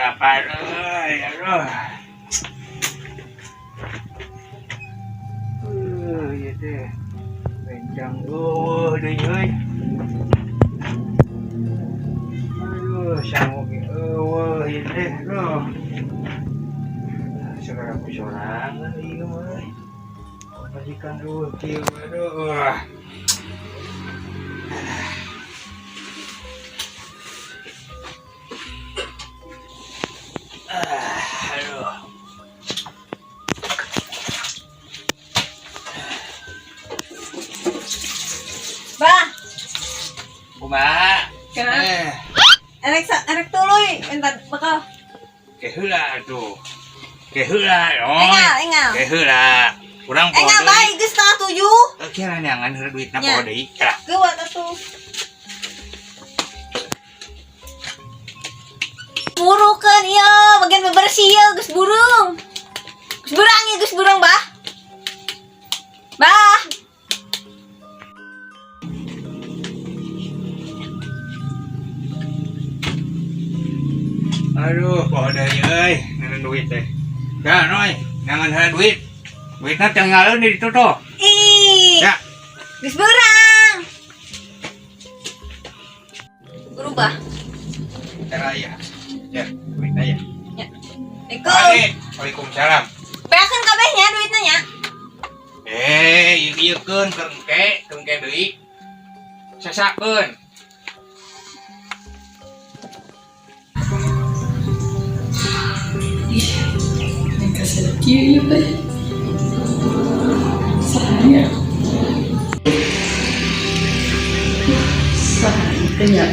Lapar euy, aduh. Ieu teh. Bencang eueuh deui euy. Aduh, sangu ge eueuh ieu teh. Aduh. Segera ku sorangan ieu mah euy. Majikan eueuh kieu aduh. Ah, aduh. Bah, Kumaha? Kenapa? Eh, erek erek tuluy entar bekal. Ke heula atuh. Ke heula, oh. Engal, engal. Ke heula. Urang poho Engal deui. bae geus 6.30. Eh, kira neangan heula duitna Nya. poho deui. Kira. Geuwat atuh. Burukeun ieu, bagian bebersih ieu geus burung. Geus burang ieu geus burung, Bah. Bah. Aduh, poho deui euy, neangan duit teh. Ya, Noy, neangan heula duit. Duitna tinggalin di ditu tuh. Ih. Ya. Geus burang. Berubah. Kira ya. Ya, duitna ya. Ya. Assalamualaikum. Ade, waalaikumsalam. Beakeun kabeh nya duitna nya. Eh, ieu ieu-keun keur engke, keur engke deui. Sasakeun. Ih, yang kasih kieu teh. Saha Saha teh nya?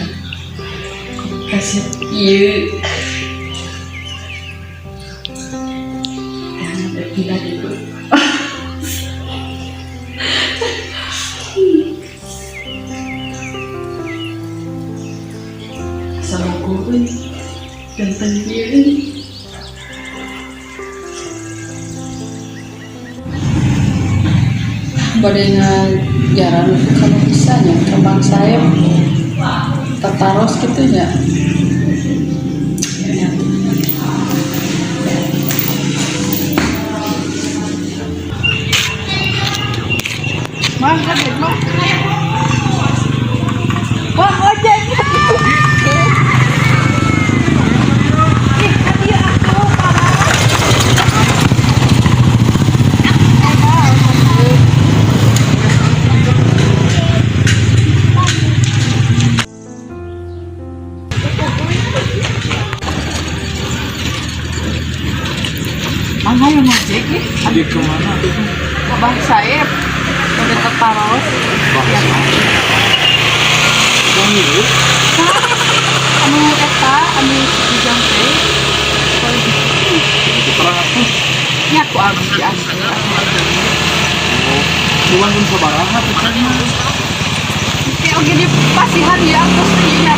Kasih kieu. Ada pindah gitu. Assalamualaikum euy. Ganteng kieu euy. Bade ngajaran kalau bisa nya ke Bang Saep tataros gitu nya ya. Mang, hadir, Mang. Wah, ojek. Ih, hadiah aku, parah. Mang, ayo ngojek ih. Di kemana tuh? Ke Bang Saep. Udah tataros. Bang Saep. Bang ieu. Anu eta, anu ujang teh. Kalau gitu. Itu terang atuh. Nya ku abdi asli. Oh, cuman pun sabaraha tuh kan. Oke, oke di pasihan ya terus ieu nya.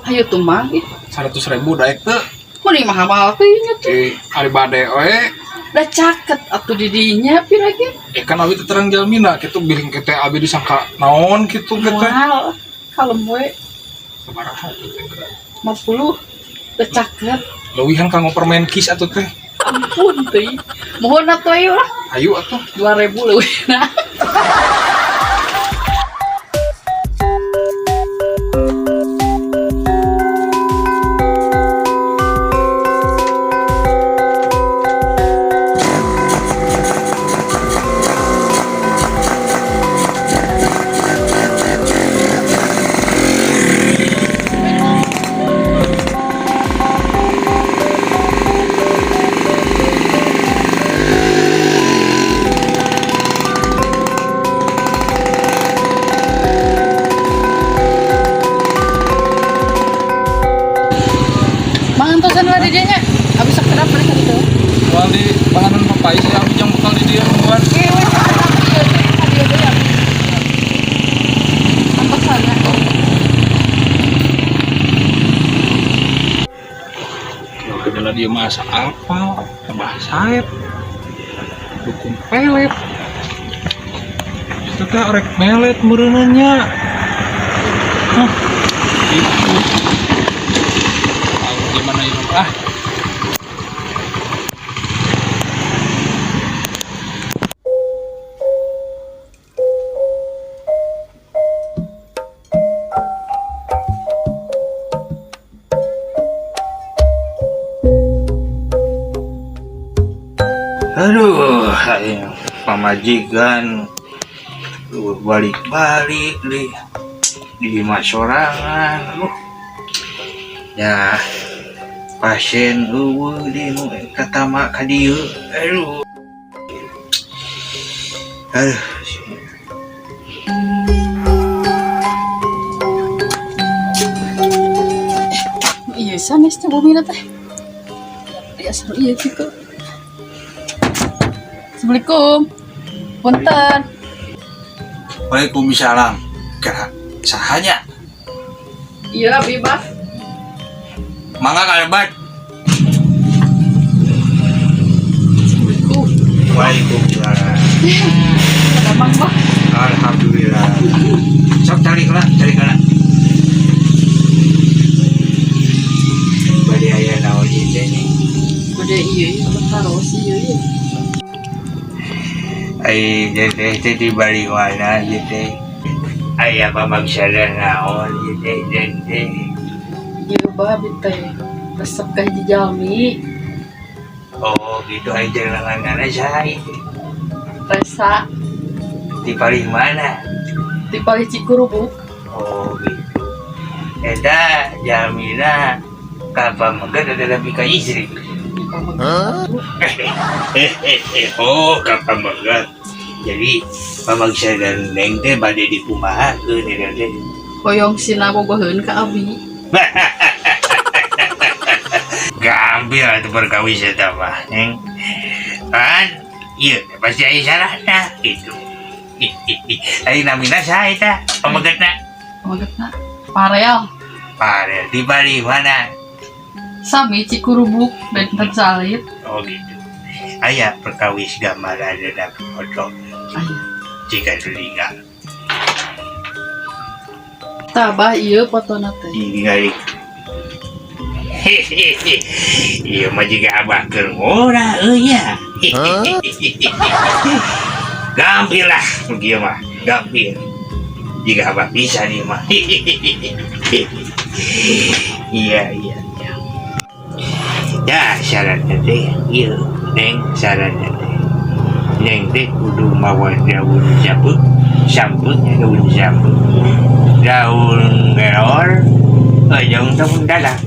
Ayo tuh Mang, ih. 100 ribu daek teu. Mun mahal-mahal teh nya tuh. Eh, ari bade we. Da caket atuh di dinya pira ge. Eh kan abi teh terang jalmina kitu bilih teh abi disangka naon kitu teh. Moal. Kalem we. Sabaraha tuh teh? 50. Da caket. Leuwihan kanggo permen kis atuh teh. Ampun teh. Mohon atuh ayo lah. Ayo atuh. 2000 leuwih nah. Mang antosan lah di dieu nya. Abis sakedap mereka gitu. Moal di bahanan papai sih abi jang bekal di dieu nungguan. Oke, weh, sakedap ieu teh ka dieu deui abi. Antosan ya. Adalah dia masa apa? Abah Saep. Dukun pelet. Itu teh orek melet meureunnya. Hah. Itu. Gimana ini ah? Aduh, aing pamajikan balik-balik di imah sorangan. Aduh. Ya, pasien euweuh di nu katama ka dieu. Aduh. Aduh. Iya sanes teh bumina teh. Ya seru iya gitu. Assalamualaikum. Punten. Waalaikumsalam. Kira sahanya. Iya, abi bah. Mangga kalebat. Assalamualaikum. Waalaikumsalam. Damang bah. Alhamdulillah. Sok cari lah, cari lah. Bade aya naon ieu teh nih? Bade iya iya taros iya iya. Ai teh teh di bali mana ieu teh? Aya pamaksana naon ieu teh teh teh. Iya bah abi teh. Resep ka hiji jalmi. Oh gitu ai jalangan saha ieu teh? Resa Di paling mana? Di palih Cikurubuk. Oh gitu. Eta jalmina ka pameget ada lebih ka istri. Oh, ka pameget. Jadi pamaksa dan neng teh bade dikumahakeun eta teh. Hoyong sina bogoheun ka abi. Gampil atuh perkawis eta mah, neng. Kan ieu teh pasti aya syaratna gitu. Ai namina saha eta pamegetna? Pamegetna Parel. Parel di bali mana? Sami Cikurubuk benten salit. Oh gitu. Aya perkawis gambar ada foto Aya. jika telinga. Tabah ieu fotona teh. Ningali. Hehehe. Ieu mah jiga abah keur ngora euy nya. Gampil lah kieu mah, gampil. Jika abah bisa nih mah. Iya iya iya. Ya syaratnya teh ieu neng syaratnya teh. Neng teh kudu mawa daun sampeu, sampeu daun sampeu. Daun gelor, jeung daun dadah.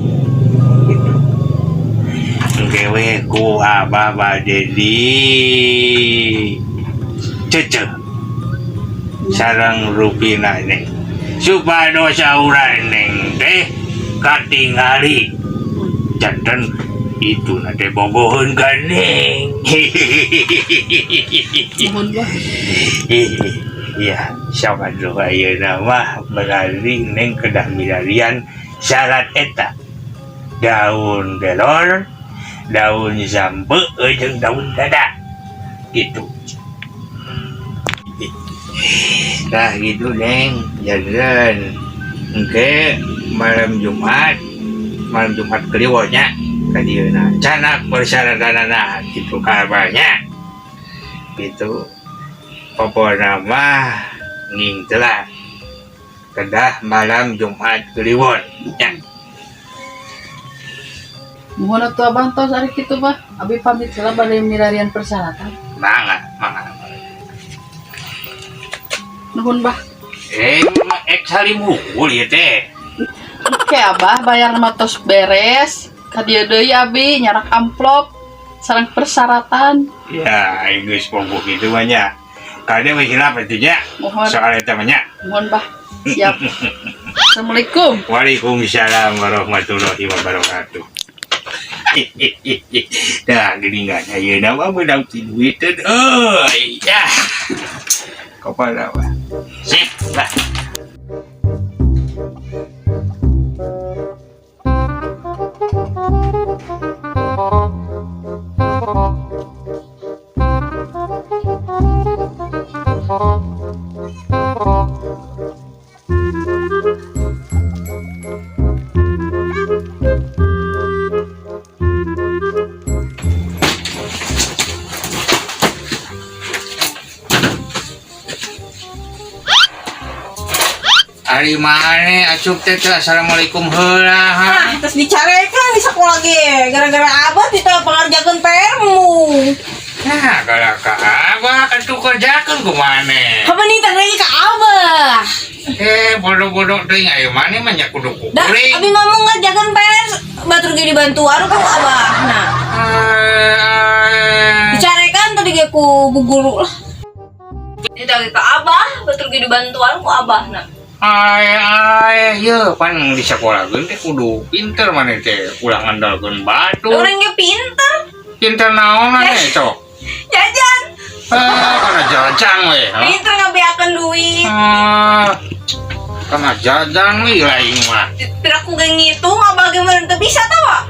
Gitu. Engke we ku abah bade di ceceh sareng rupina neng supados saurang neng teh katingali janten itu na teh bogoheun ka neng. Nuhun bah. Iya, sama dulu ayeuna mah berarti neng kedah milarian syarat eta daun gelor, daun sampeu jeung daun dada gitu. Nah gitu neng, jalan engke malam Jumat Kliwonnya ka dieuna canak persyaratanana gitu kabarnya gitu. Pokokna mah ngingtelah kedah malam Jumat Kliwon nya. Nuhun atuh abah tos ari kitu bah. Abi pamit heula bade milarian persyaratan. Mangga, mangga. Nuhun bah. Ek salim hungkul ieu teh. Oke abah bayar mah tos beres. Ka dieu deui abi nyarak amplop sareng persyaratan. Ya, aing geus bogoh kitu mah nya. Kade we hilap atuh nya. Mohon. Soal eta mah nya. Mohon bah. Siap. Assalamualaikum. Waalaikumsalam warahmatullahi wabarakatuh. Dah geuningan ayeuna mah meunang ti duiteun euy. Ya. Kepala mah. Sip lah. Ari maneh asup teh teh assalamualaikum heula ha. Ah, terus dicarekan di sekolah ge gara-gara abah kita pengerjakan PR-mu. Nah, kalau ka abah kan tuh kerjakeun ku maneh. Apa nih tadi ke abah? Eh, bodoh-bodoh teuing aya maneh mah nya kudu Dah, kuring. abi mah mau ngerjakan PR batur ge dibantuan ku abah. Nah, Eh, dicarekan tadi ge ku bu guru lah. Ini tadi ke abah, batur ge dibantuan ku abah nah. Ay, ay, ye, pan di sekolah teh kudu pinter maneh teh, ulah ngandalkeun batur. Orang ge pinter, Pinter naon maneh sok? Jajan. Ah, kana jajan we. Ha? Pinter ngabeakeun duit. Ah, kana jajan we lain mah. Tidak ku ge ngitung abah ge meureun teu bisa tawa.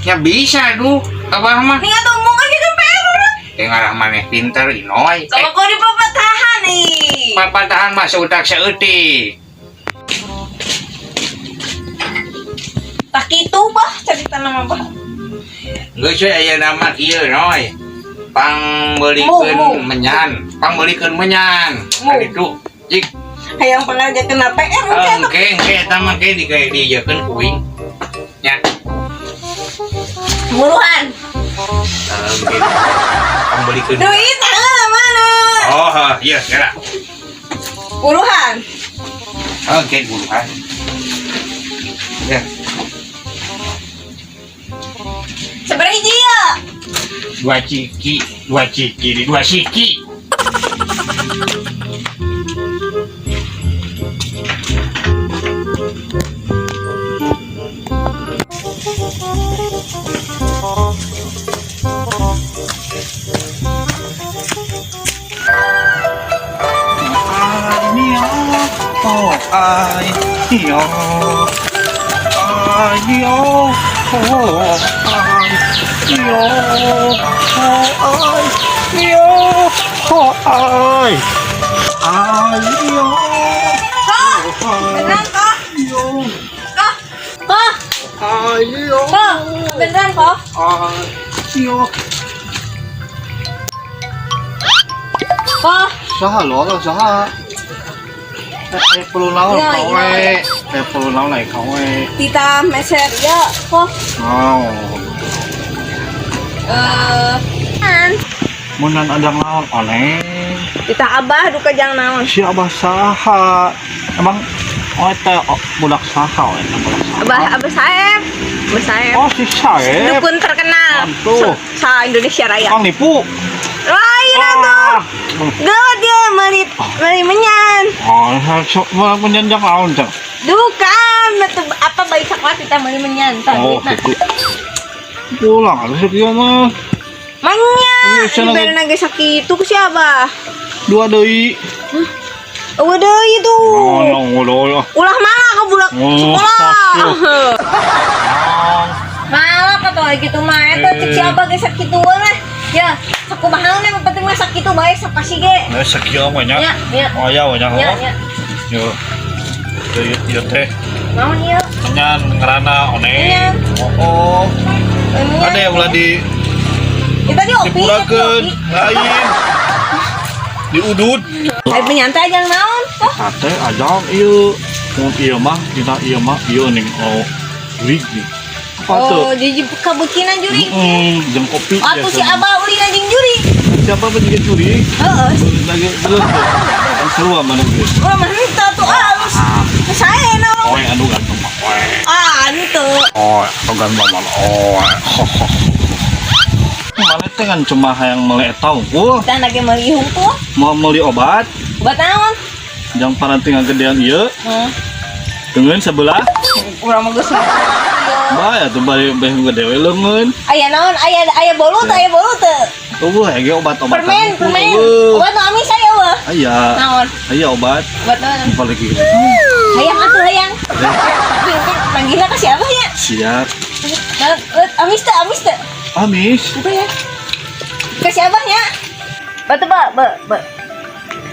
Ya bisa duh, abah mah. Nih atuh mau ngerjakan PR urang. Teh ngarah maneh pinter inoy. Sama kau di papatahan nih. Papatahan mah seutak saeutik. Tak itu bah cerita nama bah. Geus we aya nama kieu noy. Pangbeulikeun Mu, mu. Menyan, pangbeulikeun menyan. Mu. Kan itu. Jik, Hayang pengerjakan PR engke atuh. engke engke eta mah ke dijakeun kuing. Nya. Buruan. Engke. Pangbeulikeun. Duit tangan mana? Oh, iya, kira. Buruan. Oke, buruan. Ya, Seberapa hiji ya? dua ciki, dua ciki, dua siki. Oh, ay, yo. Ay, yo. Oh, ay, yo. Oh, ay, yo. Oh, ay. Ay, yo. Kok, beneran kok? Yo. Kok, kok, Ay, yo. kok, beneran kok? Ay, yo. Kok, Saha lo, saha. Eh, perlu naon Iya, kau iya. eh. Eh, perlu naon lain kau eh. Tita meser ya, kok. Oh. Eh, an. Munan ada naon oleh. Tita abah duka jang naon. Si abah saha. Emang oh eta oh, budak saha oh, eta budak saha. Abah, abah Saeb. Abah Saeb. Oh si Saeb. Dukun terkenal. Mantu. Sa Indonesia Raya. Kang nipu. Lain atuh. Gawat dia meuli meuli menyan. Oh, sok menyanjang naon cang. Duka, atuh apa bayi sakelas kita meuli menyan tah Oh, duitna. gitu. Pulang harus kieu mah. Manya, Iya, cenah dibere na ge sakitu ku si abah. Dua deui. Eueuh deui itu. Oh, no, udah. Ulah malah ka budak Oh, sekolah. Malah kata gitu mah eta cek si abah ge sakitu mah. Ya, sakumaha yang penting mah sakitu bae sapasi ge. Nah, sakieu mah nya. Nya, nya. Oh, ya, nya. Nya, nya. Yo. Yo, yo teh. Naon ieu? Menyan ngerana one. Menyan. Oh, oh. Menyan. Ada yang ulah di Ya, tadi opi, dipurakeun opi. lain. Diudut. Ayo menyantai aja naon? Oh, Sate ajang ieu. Mun ieu mah dina ieu mah ieu ning oh jurig nih. Apa tuh? oh jadi kabekinan jurig. Jeung kopi. Atuh si abah ulin anjing jurig. Siapa pun juga jurig. Heeh. Lagi belum tuh. Kan seru mana geus. Ulah mah henteu tuh ah alus. Saya naon? Oe anu ganteng mah oe. Ah, henteu. Oe, anu ganteng mah oe. Mana teh kan cuma hayang meuli eta unggul, Dan lagi meuli hungkul. mau meuli obat, Obat naon? jang paranti ngagedean ieu, Heeh. deungeun sebelah. Urang mah geus. Bae atuh bari beh gede we leungeun. Aya naon? Aya aya bolu teu? Aya bolu teu? Eueuh ege obat-obatan. Permen, permen. Eueuh. Obat nu amis aya eueuh. Aya. Naon? Aya obat. Obat naon? Apalagi Hayang atuh hayang. Tapi engke manggilna ka siapa ya? siap. Nah, amis teu? Amis teu? Amis. Itu ya. Ke siapa nya? Batu ba, ba, ba.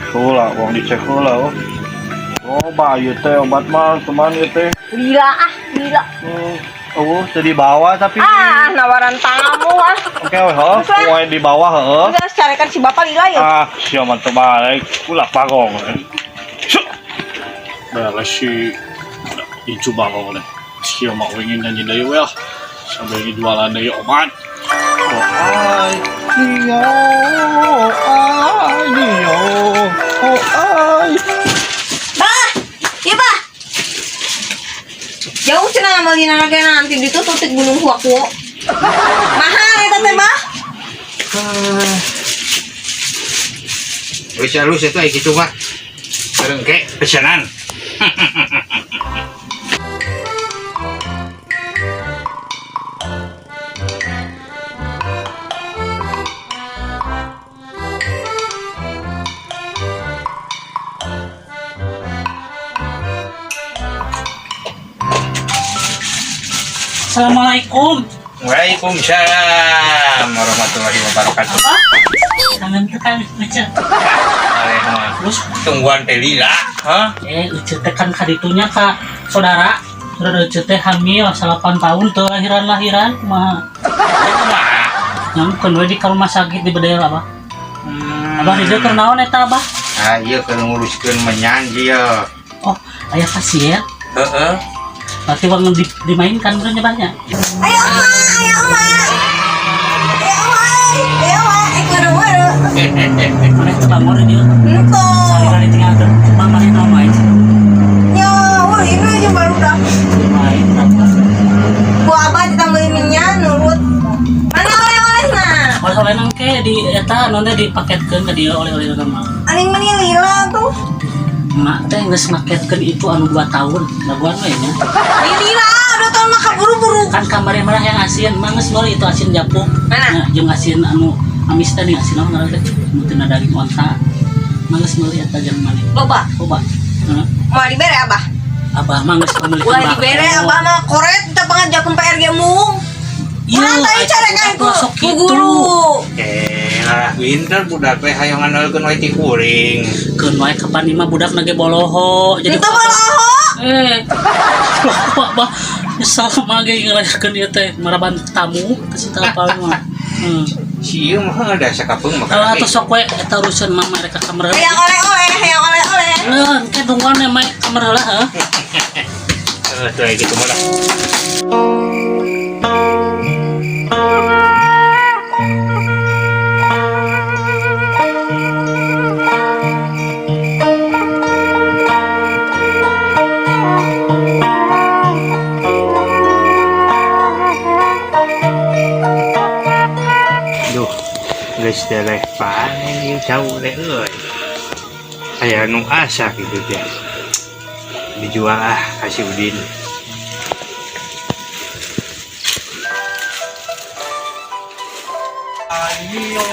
Heula, uang dicek heula oh. Oh, ba ieu teh obat mah cuman ieu teh. Lila ah, lila. Oh, teu dibawa tapi. Ah, nawaran tamu ah. Oke, we heuh. Terus, Poe di bawah heuh. Udah carekan si bapak lila ya. Ah, sia mah teu balik. Ulah pagong. Syuk. Beres si incu bangong deh. Si mah ingin nyanyi deui we lah. Sampai ini jualan deui obat. Oh ai, nio, ai, nio, oh ai. Bah, iya bah. Jauh cenah meuli ge nanti ditutup ti Gunung Huakuo. Mahal eta teh bah. Wis halus itu ai kitu mah. Sareng ke pesanan. Assalamualaikum. Waalaikumsalam warahmatullahi wabarakatuh. Apa? Kangen teh kan Uce. Aleh mah. Terus Tungguan teh lila, hah? Uce teh kan kaditunya ka saudara. Saudara Uce teh hamil 8 tahun teu lahiran-lahiran kumaha. Kumaha? Nyamkeun we di ka rumah sakit di bedel abah. Abah di dieu keur naon eta abah? Ah, ieu keur nguruskeun menyan ieu. Oh, aya pasien. Heeh. Berarti uang dimainkan bener banyak. Ayo emak, ayo emak. Ayo emak, ayo emak, eh waduh waduh. Mana teu bangor di dieu. Ento. Sari-sari tinggal teu mama naon wae. Ya, wah ini aja baru dah. Main berapa? Ku abah ditambahin minyak nurut. Mana oleh-oleh nah? Oleh-oleh nangke di eta naon teh dipaketkeun ka dieu oleh-oleh mah. Aning meni lila tuh. Mak teh geus maketkeun itu anu 2 tahun, daguan we nya. Ini lila, udah tahun mah kaburu-buru. Kan kamari mah yang asin, mah geus meuli itu asin japuk. Mana? Nah, jeung asin anu amis teh nih asin naon ngaran teh? Nu tina daging onta. Mah geus meuli eta jeung maneh. Loba, Coba. Heeh. mau dibere abah. Abah mah geus pemilik Wah dibere abah mah koret kita banget jakun PRG mung. Iya, Kurang tadi carekan ku sok ku kitu. guru. Eh, lah pinter budak teh hayang ngandalkeun wae ti kuring. Keun wae kapan ieu mah budak ge boloho. Jadi Itu boloho. Pak, bah, nyesal mah ge ngalahirkeun ieu teh maraban tamu ke si apal mah. Si ieu mah da sakapeung mah. Kalau atuh sok we eta urusan mama rek ka kamar heula. Hayang oleh-oleh, hayang oleh-oleh. Heuh, engke tungguan we mae kamar heula heuh. Heuh, tuh gitu mah lah. Duh, geus deleh panen ieu jauh deh euy. Aya nu asa gitu teh. Dijual ah ka si Udin. Ayo,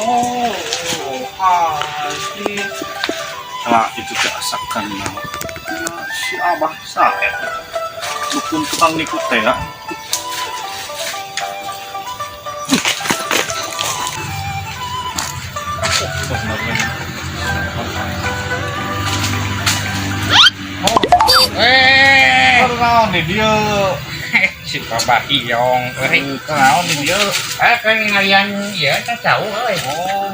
ai. Ah, itu teh asakan si abah saya. Dukun tukang nikut teh ya. Eh, Naon di dia? si Bapak Iyong euy. Naon di dia? Eh, kan ngalian ieu teh jauh euy. Oh.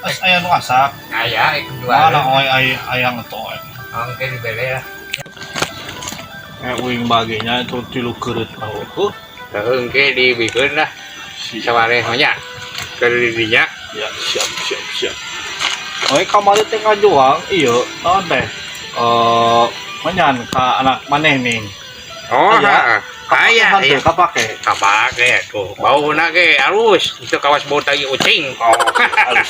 As aya nu asak. Aya ikut jual. Mana oi ay ayang etoy. Engke dibele lah. Uing bagenya itu tilu keureut oh. Heuh, engke dibikeun lah. Siap. Sawareh mah nya. Keur di dinya. Ya, siap siap siap. Oi kamari teh ngajual ieu naon teh? Menyan ka anak maneh nih. Oh, Aya. heeh. Aya, aya. Kapake. Kapake tuh. Bauna ge halus. Itu kawas bau tai ucing. Oh, halus.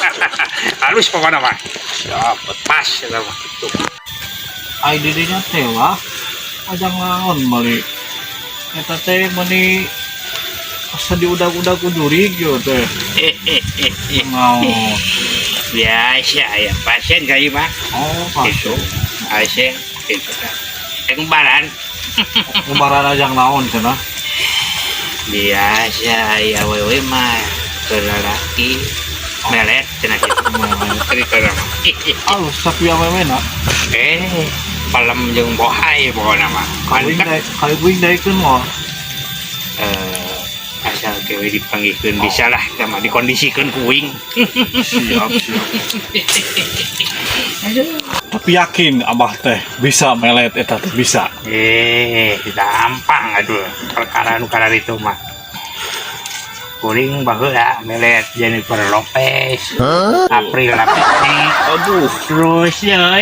Halus pokoknya mah. Siap. Pas eta mah. Tuh. Ai didinya teh lah. Ajang naon meuli. Eta teh meuni asa diudag-udag ku jurig ieu teh. Naon? Biasa ya, pasien kali mah. Oh, Itu. pasien. Pasien itu. Kembaran. Kembaran ajang naon cenah? Biasa ya wewe mah ke lalaki melet cenah kitu. Cerita mah. Alus tapi awewe na. Palem jeung bohai pokona mah. Kawin Mantap. daek, kawin daekeun mah. Asal kewe dipanggihkeun bisa lah sama dikondisikeun ku uing. Siap, siap. Aduh. Tapi yakin Abah teh bisa melet eta teh bisa. Eh, gampang aduh perkara nu itu mah. Kuring baheula melet Jennifer Lopez, April Lavigne, Aduh. Terus ya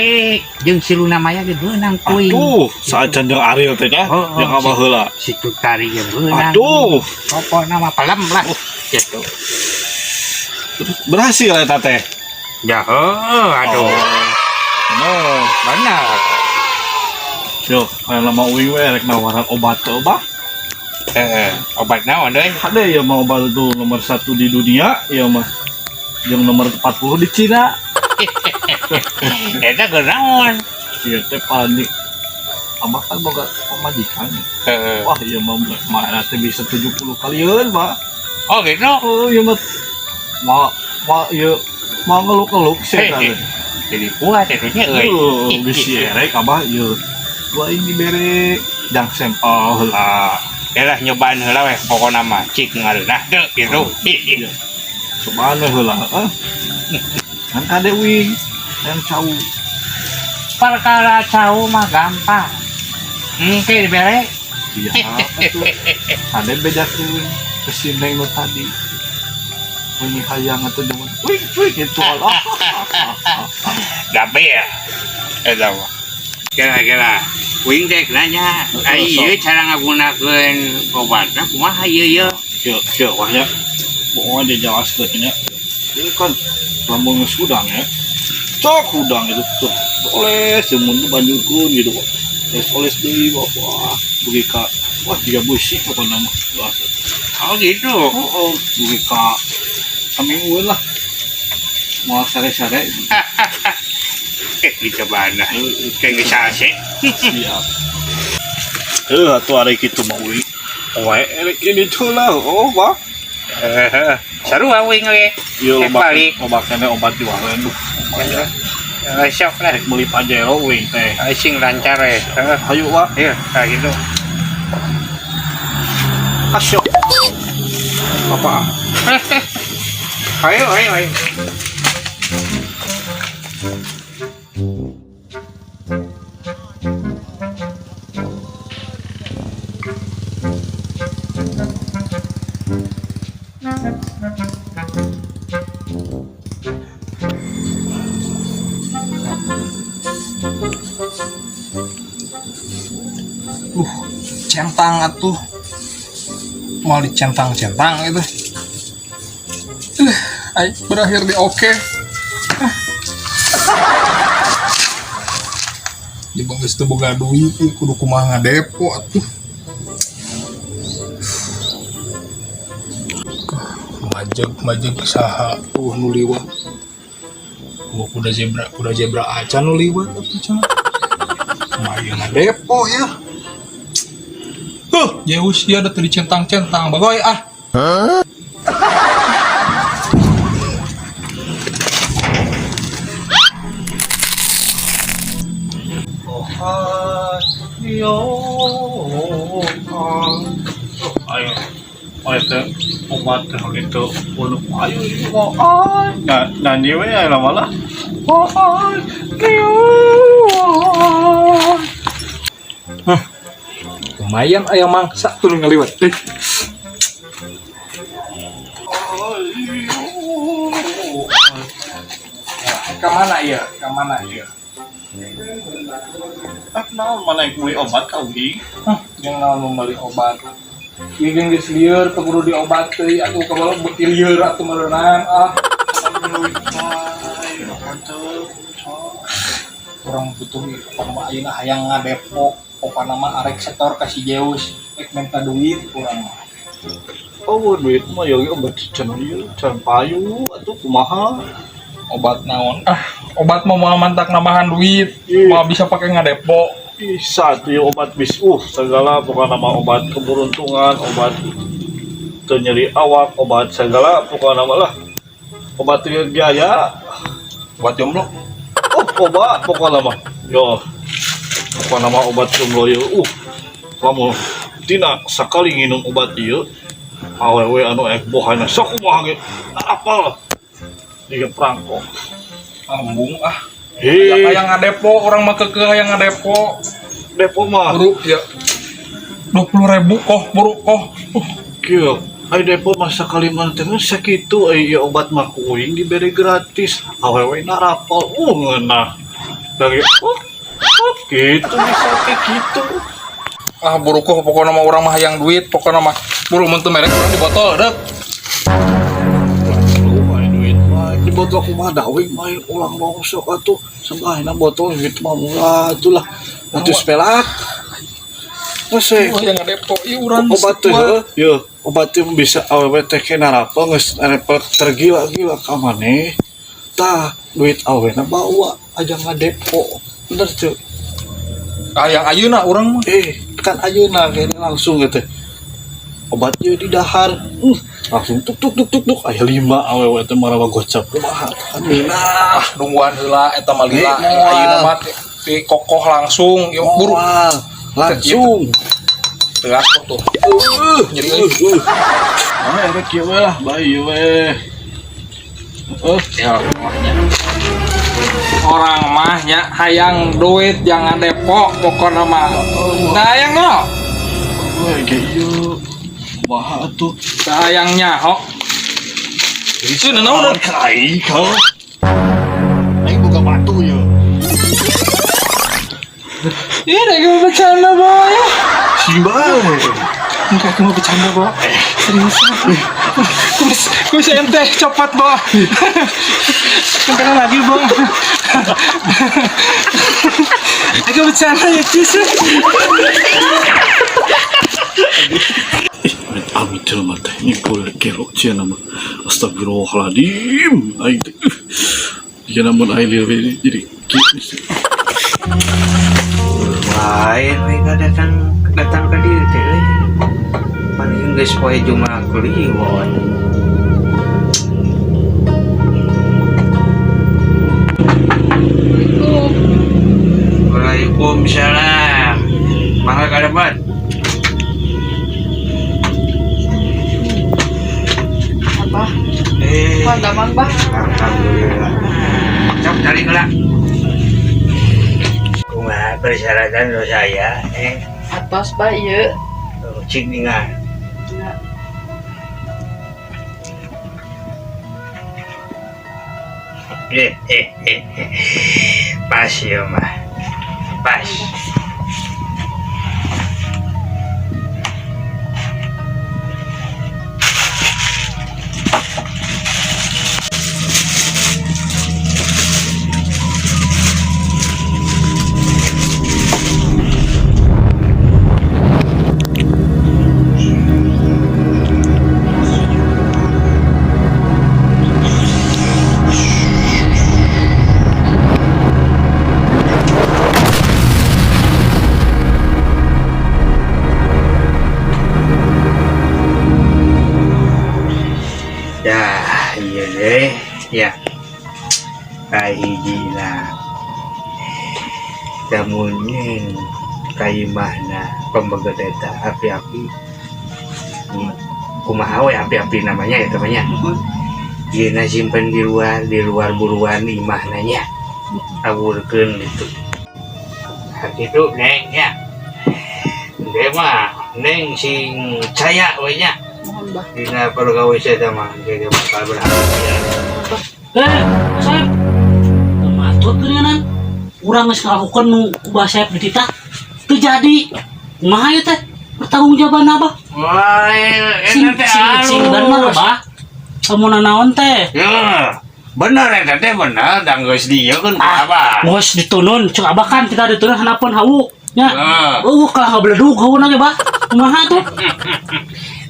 jeung si Luna Maya ge beunang kuing. Aduh, saacan jeung Ariel teh nya, Oh, oh, jeung Abah heula. Si Cut Tari ge beunang. Aduh, Pokokna mah pelem lah. Gitu. terus berhasil eta teh. Ya, heuh, aduh. Bener. Benar. Yo, aya lama uing we rek nawaran obat teh, Bah. Heeh, obat naon deui? Ada ya mau obat itu nomor 1 di dunia, ya mah. Yang nomor 40 di Cina. Eta keur naon? Iya teh panik. Abah kan boga pamajikan. Heeh. Wah, iya mah mana teh bisa 70 kalian, Pak. Oh gitu. Oh, iya mah ma ma iya mau ngeluk-ngeluk sih Hei, kan. Jadi kuat itu nya euy. Oh, bisi erek Abah ieu. Gua ini bere jang sampel heula. Yalah nyobaan heula weh pokona mah cik ngareunah teu gitu. Iya. Cobaan we heula, ah. Kan kade uing yang cau. Perkara cau mah gampang. Engke dibere. Iya, atuh. Kade bejakeun ke si Neng nu tadi. Bunyi hayang atuh jeung wih wih gitu. Ah. Gape ya. Eta mah. Kira-kira uing dek nanya, ai ieu cara ngagunakeun obatna kumaha ieu ieu? Kieu kieu wah nya. Pokoknya dijelaskeun nya. Ini kan lamun geus hudang ya. Cok hudang itu tuh. Oles mun tuh banjurkeun gitu kok. Oles oles deui wah wah dugi ka wah jiga beusi pokona mah. Wah. Oh gitu. Oh, oh dugi ka saminggueun lah. Moal sare-sare. Eh dicobaan lah. Kayak geus sase. Siap. Eh, atuh ari kitu mah uing. Wae erek ini tuh lah. Oh, bah. Heeh. Sarua uing ge. Ieu Rek loba balik. loba keneh obat jualan duh. Lumayan. Eh, sok lah. Rek meuli Pajero uing teh. Sing lancar we. Heeh. Hayu wah. Iya, kayak gitu. Asyok. Apa? Ayo, ayo, ayo. Centang atuh mau dicentang-centang itu. Ay, berakhir di oke. Ah. Di bang geus teu boga duit ih, kudu kumaha ngadepo atuh. Majeg majeg saha tuh nu liwat. Wah, kuda zebra acan nu liwat atuh cenah. Kumaha ieu ngadepo ya. Huh, Zeus dia ada tuh dicentang-centang bagoy ah. Ayo. Ayo teh obat teh itu bunuh ayo ini mau ay nah nyanyi we ya lama lah. Oh ay Lumayan ayam mangsa tuh nu ngaliwat. Eh. Ke mana ya? Ke mana ya? Ah, naon mana yang beli obat kau di? Hah, jeung naon membeli obat. Ieu jeung geus lieur teu kudu diobat teuy atuh kabalok beuki lieur atuh meureunan ah. Urang butuh ieu pokona mah ayeuna hayang ngadepo, pokona mah arek setor ka si Zeus, rek minta duit urang mah. Oh, duit mah ya obat can ieu, can payu atuh kumaha? Obat naon? Ah, obat mah moal mantak nambahan duit, moal bisa pakai ngadepo. Bisa tuh ya obat bis segala pokoknya nama obat keberuntungan, obat teu nyeri awak, obat segala pokoknya nama lah. Obat teu biaya, Obat jomblo. Oh, obat pokoknya mah. Yo. Pokoknya mah obat jomblo ieu. Kamu tina sakali nginum obat ieu awewe anu ek bohana sakumaha ge apal. Diga prangko. Embung ah. Hei, Hayang ngadepo, urang mah keukeuh hayang ngadepo. Depo mah. Buru ya. 20.000 koh, buru koh. Kieu, ai depo masa Kalimantan teh sakitu ai ieu obat mah ku uing dibere gratis. Awewe na rapal, ngeunah. Dari oh, gitu bisa kayak gitu. Ah, buru koh, pokoknya mah urang mah hayang duit, pokoknya mah buru mun teu merek urang di botol, deuk. Lu main duit mah di botol kumaha da uing main ulang rongsok atuh sembahna botol gitu mah murah atuh lah. 100 pelak. Geus we. Wah, yang ngadepo, ieu urang Obat teh heuh, yeuh, obat teh bisa awewe teh kena rapal geus rapal tergila-gila ka maneh. Tah, duit awena bawa aja ngadepo. Bener teu? Ah, yang ayeuna urang mah. Kan ayeuna kayaknya langsung gitu. Obat ieu di dahar. Langsung tuk tuk tuk tuk tuk aya 5 awewe teh marawa gocap kumaha kan minah. Ah, nungguan heula eta mah lila. Moal. Ayeuna mah ti kokoh langsung, ieu buru. Moal, langsung. Tegas kok tuh. Nyeri euy. Ah, erek kieu we lah, bae ieu we. Ya, orang mah nya hayang duit jangan depo pokokna mah. Nah, hayang no. We ge ieu. Kumaha atuh? Tah hayang nyaho. Itu naon? Naon ka aing kau? Aing boga batu ieu. Iya, deh, gue bercanda, boy. Sing bae. Enggak, gue mau bercanda, Bo. Serius. Gue bisa ente copot, Bo. Kena lagi, Bo. Aku bercanda ya, Cis. Ih, amit amit jelema teh nyipul gelo cia nama. Astagfirullahaladzim. Aing teh. Jika namun aing jadi jadi kieu. Lain mereka datang datang ke dieu teh euy. Paling geus poe Jumat Kliwon. Assalamualaikum. Waalaikumsalam. Mangga ka depan. Abah, Eh, mah damang bah. alhamdulillah. Cok cari heula. Kumaha persyaratan lo saya eh Atos bah ieu. Oh, cing ningal. Ya. Pas ya mah. Pas. Ya, iya deh. Ya. Kahiji lah. Lamun ka imahna pembeget eta api-api. Kumaha we api-api namanya ya temannya. Ieu simpen di luar buruan imahna nya. Awurkeun gitu. Nah, gitu Neng ya. Neng mah Neng sing caya we nya. Mohon bah. Dina pergawe eta mah ge bakal berhasil. Sep. Matut geuningan. Urang geus ngalakukeun nu ku Bah Sep dititah. Teu jadi. Kumaha ieu teh? Pertanggungjawaban Abah. Wah, Sing eta teh sing sing bener, halus. Bah. Kamu nanaon teh? Ya, bener eta teh bener, da geus dieu kan ku Ah, Abah. geus ditunun, cek Abah kan kita ditunun hanapun hawu. Nya. Ah. Kalah ngabeledug hawuna ge, Bah. Kumaha tuh?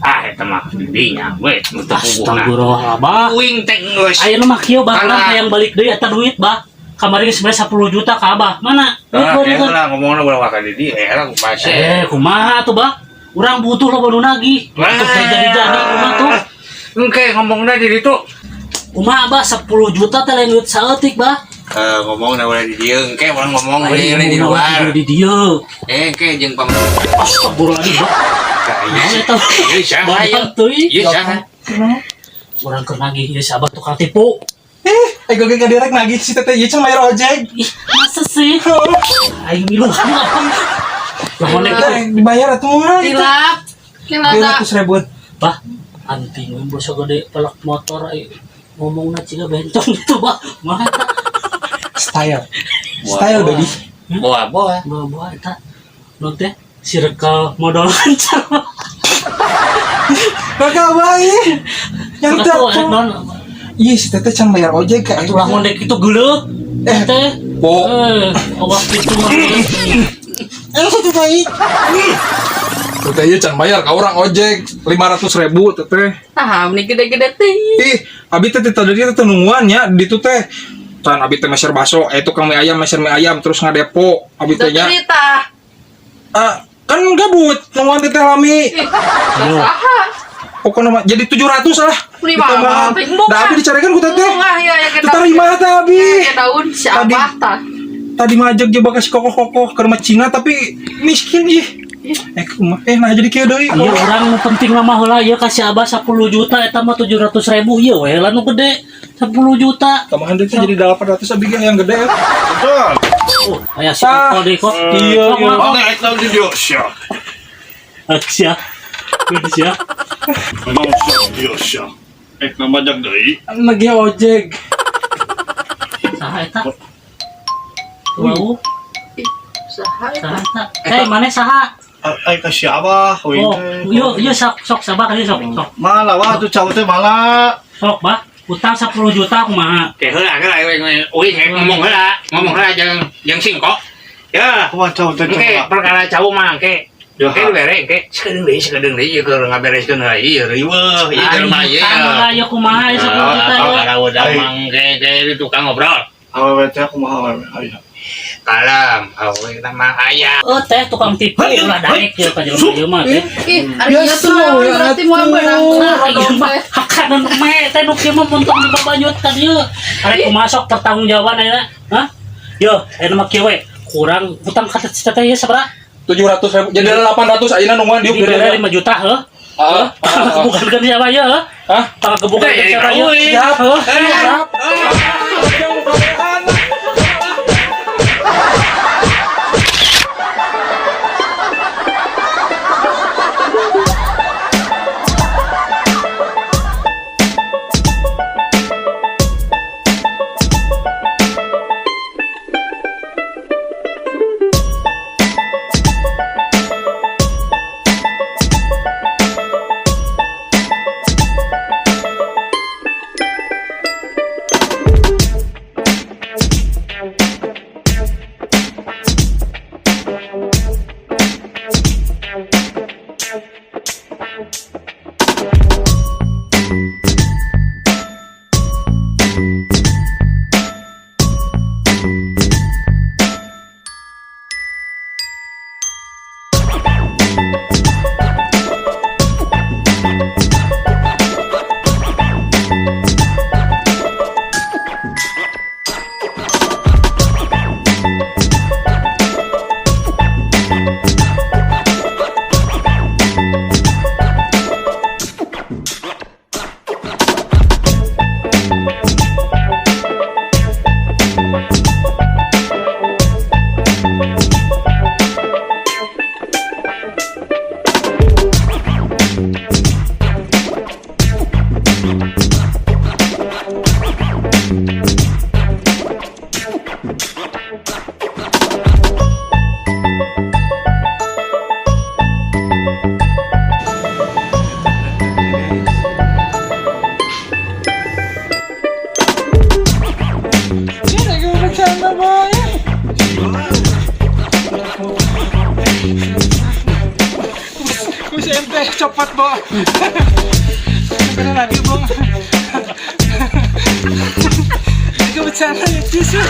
Ah, eta mah dinya we nu teu puguhna. Astagfirullah, Abah. Uing teh geus. Ayeuna mah kieu, Bah, urang Alah. hayang balik deui eta duit, Bah. Kamari geus mere 10 juta ka Abah. Mana? Duit Ah, gua duit. lah ngomongna ulah waka di dieu, lah ku base. Kumaha tuh, Bah? Urang butuh loba nu nagih. Wah. Tuh jadi-jadi kumaha tuh? Engke ngomongna di ditu. Kumaha, Bah? 10 juta teh lain duit saeutik, Bah. Ngomongna ulah di dieu, engke urang ngomong we di luar. Di dieu. Engke jeung pam. Astagfirullahaladzim, Bah. Naon eta? Ieu saha ieu? Banyak teuing. Ieu saha? Urang keur nagih ieu si Abah tukang tipu. Ih, eh gue gak direk nagih si teteh ieu can bayar ojek. Ih, masa sih? Aing milu lah. Lamun Eh, dibayar atuh mah itu. Tilap. Kira ada. 200 ribuan. Bah, anting we bos gede pelak motor ai ngomongna ciga bencong gitu, bah. Mah eta. Style. Style baby. Boa-boa. Bawa eta. Nu teh circle modal lancar. Bakal bae. Yang Atuh, teh. eh, non Iya si teteh can bayar ojek kayak atuh lamun dek itu geuleuh. Eh, Teh. Po. Eh, awak itu mah. Eh, si teteh. Teteh ieu can bayar ka urang ojek 500 ribu teteh. Tah, ini gede-gede teh. Ih, abi teh tadi teh nungguan nya di ditu teh. Tan abi teh meser baso, eh tukang mie ayam meser mie ayam terus ngadepo abi teh nya. Cerita. Ah, kan gabut nungguan teteh lami. Ih, saha? Pokoknya mah jadi 700 lah. Lima Ditambahan. mah, embung, Da abi ah. dicarekan ku teteh. Embung, ah, ya, ya, Teu tarima teh abi. Ya daun si Tadi- Abah tah. Tadi mah ajak jebakan si kokoh-kokoh ke rumah Cina tapi miskin ih. Eh kumaha eh nah jadi kieu deui. Iya orang nu penting mah heula ieu kasih abah 10 juta eta mah 700 ribu ieu we lah nu gede 10 juta. Tambahan deui teh jadi 800 abi ge yang gede. Ya. Betul. Oh, aya si Ah. Koko deui kok. Iya, Sok, iya. Kok. Mana eta di dia sia. Ah, sia. Sia. Memang sia dia sia. Eh namajak deui. Nagih ojek. Saha eta? Wow, Ih, saha eta? saha eta? Eh, mana saha? Ai ka si Abah we Oh, teh. yuk, yuk sok sok sabar kali sok sok. Malah wah tuh cowok teh malah. Sok, bah. Utang 10 juta kumaha? Oke, heula heula uing ngomong heula, ngomong heula jeung jeung singkok. Ya, Kumaha cowok teh engke coba. perkara cau mah engke. Ya. Engke bere engke sakedeung deui keur ngabereskeun heula ieu riweuh ieu jelema ieu. Utang lah ieu kumaha ieu 10 juta ieu. Kalau udah mang engke engke di tukang ngobrol. Awewe teh kumaha awewe? Ayo. Kalem, awe mah aya. Oh, teh tukang tipu ulah daek ieu ka jelema ieu mah teh. Ih, ari ieu tuh naon berarti moal beunang Nah, ieu rodong mah teh. hakanan me teh nu kieu mah puntung di babanyut ka dieu. Arek kumaha sok pertanggungjawaban ayeuna? Hah? Yo, ayeuna mah kieu we. Kurang utang ka teteh ieu sabaraha? 700 ribu jadi 800 ayeuna nungguan diuk Dibere 5 juta heuh. Ah, ah, ah. Kebukan kan siapa ya? Hah? Kebukan Eh, siapa ya? euy. Siap. Heuh. Siap. Ku si ente copot, Bo. Kena lagi, Bong. Itu bercanda ya, tisu.